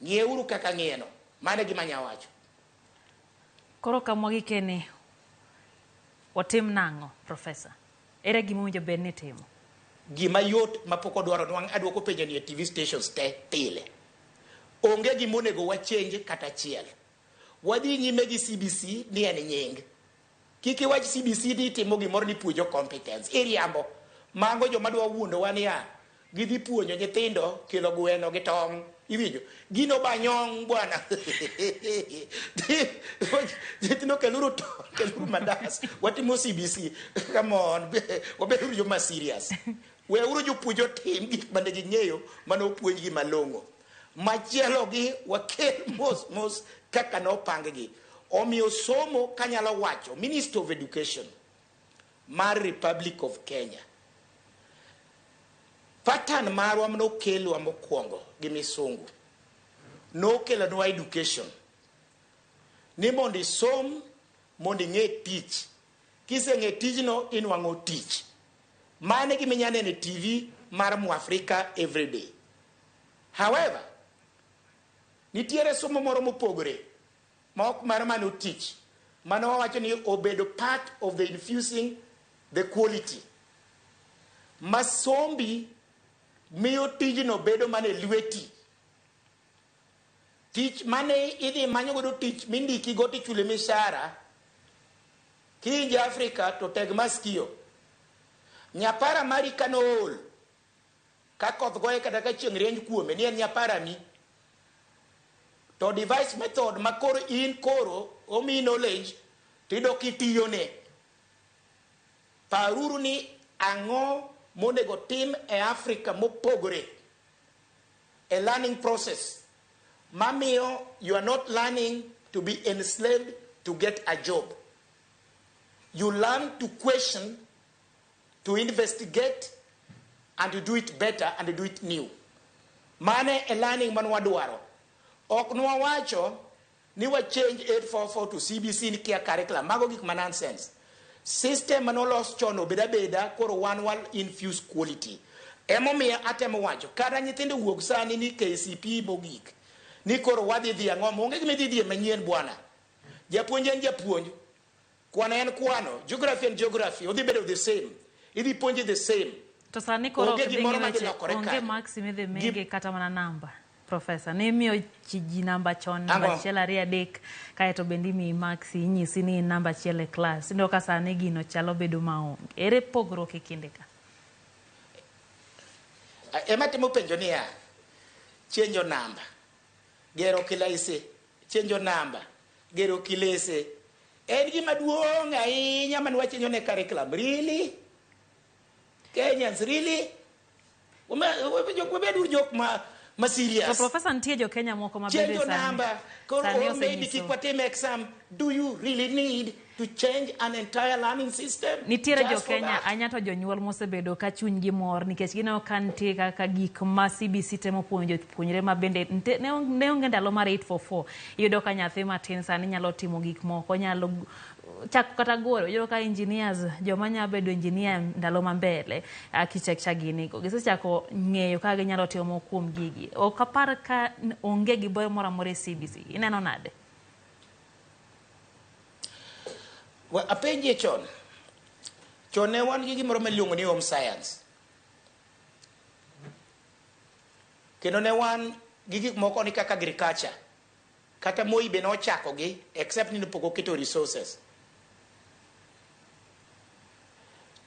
Ng'iyeuru kaka ng'iyeno. Mano e gima anyalo wacho. Koro kamwa gikeni, watim nang'o, Professor? Ere gima owinjo bed ni itimo? Gima yot ma pok odwaro nwang' adwoko penjo ni e TV stations te pile. Onge gima onego wa change kata achiel. Wadhi nyime gi CBC ni en nying. Kik iwach CBC ni itimo gimoro ni puonjo competence. Iriambo. Mago joma dwa wuondowa niya, gidhi puonjo nyithindo kelo gweno gi tong'. Iwinjo? Gino banyong' bwana. Nyithindo keluru tong', keluru mandas. Watimo CBC. Come on. Wabeduru joma serious. Weuru jopuonj otim gik mane ging'eyo mane opuonjgi malong'o. Machielo gi wakel mos mos kaka nopang gi. Omiyo somo kanyalo wacho Minister of Education mar Republic of Kenya, pattern marwa manokelwa mokwongo gi misungu nokelonwa education ni mondo isom mondo ing'e tich, kiseng'e tijno inwang'o tich. Mano e gima inyalo neno e TV mar Mwafrika everyday. However, nitiere somo moro mopogore ma ok mar mano tich, mano wawacho ni obedo part of the infusing the quality. Ma sombi miyo tijno bedo mana e lweti. Tich mane idhi manyo godo tich mindiki go tichuli mishara, kiinje Afrika to teg masikio. Nyapara mari kane ool, ka koth goye kata ka chieng' rieny kuome ni en nyapara mi. To device method ma koro in koro omiyi knowledge tidok itiyone. Paruru ni ang'o monego tim e Afrika mopogore e learning process mamiyo you are not learning to be enslaved to get a job. You learn to question, to investigate, and to do it better and to do it new. Mane e learning man wadwaro. Ok nwawacho ni wa change 844 to CBC ni kia curriculum. Mago gik ma nonsense. System manolos chon obed abeda koro wan wal infuse quality. Emomiyo atemo wacho kata nyithindo wuog sani ni KCPE mogik ni koro wadhi dhi ang'o onge gima idhi dhie manyien bwana. Japuonj en japuonj. Kwano en kwano, geography en geography, odhi bedo the same. Idhi puonji the same. To sani koro Onge ok dhi gimoro ng'i ma dhi weche, lokore onge kanyo. marks midhi Gi- migi kata mana namba. Professor, ne imiyo ji namba chon, namba Ang'o? achiel, ariyo, adek, kaeto bende imiyi marks, inyisi ni in namba achiel e klas. Iyudo ka sani gino chalo bedo maonge. Ere pogruok e kinde ka? Ema temo penjo niya, chenjo namba, gero kilaise, chenjo namba, gero kilese, en gima duong' ahinya mane wachenjo ne curriculum. Really? Kenyans, really? Wabed uru jok ma serious. To Professor, nitie jo Kenya moko ma bende Chenjo sani, namba, koro sani or maybe osenyiso kik watim exam. Do you really need to change an entire learning system? Nitiere jo just for Kenya that? ahinya to jonyuol mosebedo ka chunygi mor nikech gineno ka nitie kaka gik ma CBC temo puonjo jopuonjre ma bende ne onge ndalo mar 844. Iyudo ka nyathi matin sani nyalo timo gik moko, nyalo chako kata goro. Iyudo ka engineers, joma nyalo bedo engineer ndalo ma mbele, architecture gini go, gisechako ng'eyo kaka ginyalo timo moko kuom gigi. Ok apar ka onge gi ber moro amora e CBC. Ineno nade? Apenjie chon. Chon ne wan gi gimoro miluongo ni home science. Kendo ne wan gi gik moko ni kaka agriculture. Kata Moi be nochako gi, except ni pok oketo resources.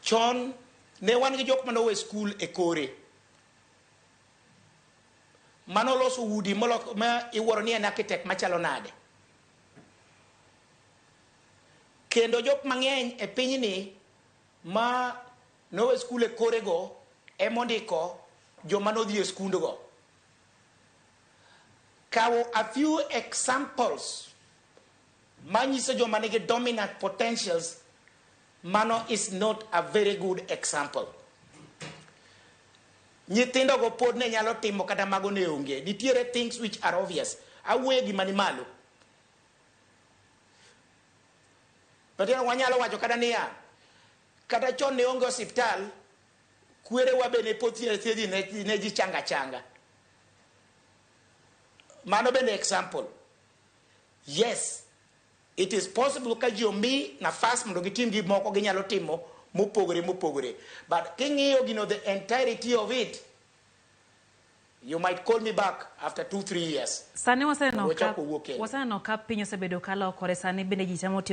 Chon ne wan gi jok mane owe school e kore. Mano loso udi ma iwuoro ni en architect machalo nade. Kendo jok mang'eny e pinyni ma nowe skul e korego emondiko joma nodhi e skundgo. Kawo a few examples manyiso joma nigi dominant potentials, mano is not a very good example. Nyithindogo pod ne nyalo timo kata mago ne onge. Nitiere things which are obvious. Awuoye gima ni malo. But wanyalo wacho kata niya, kata chon ne onge osiptal, kwerewa be ne pod thiedhi ne ji changa changa. mano bende example. Yes, it is possible ka ji omi nafas mondo gitim gik moko ginyalo timo mopogore mopogore. But king'iyo gino, the entirety of it, you might call me back after 2, 3 years. Sani waseneno Mondo ka wachak wawuo kendo. Waseneno ka piny osebedo ka lokore. Sani bende ji temo tiyo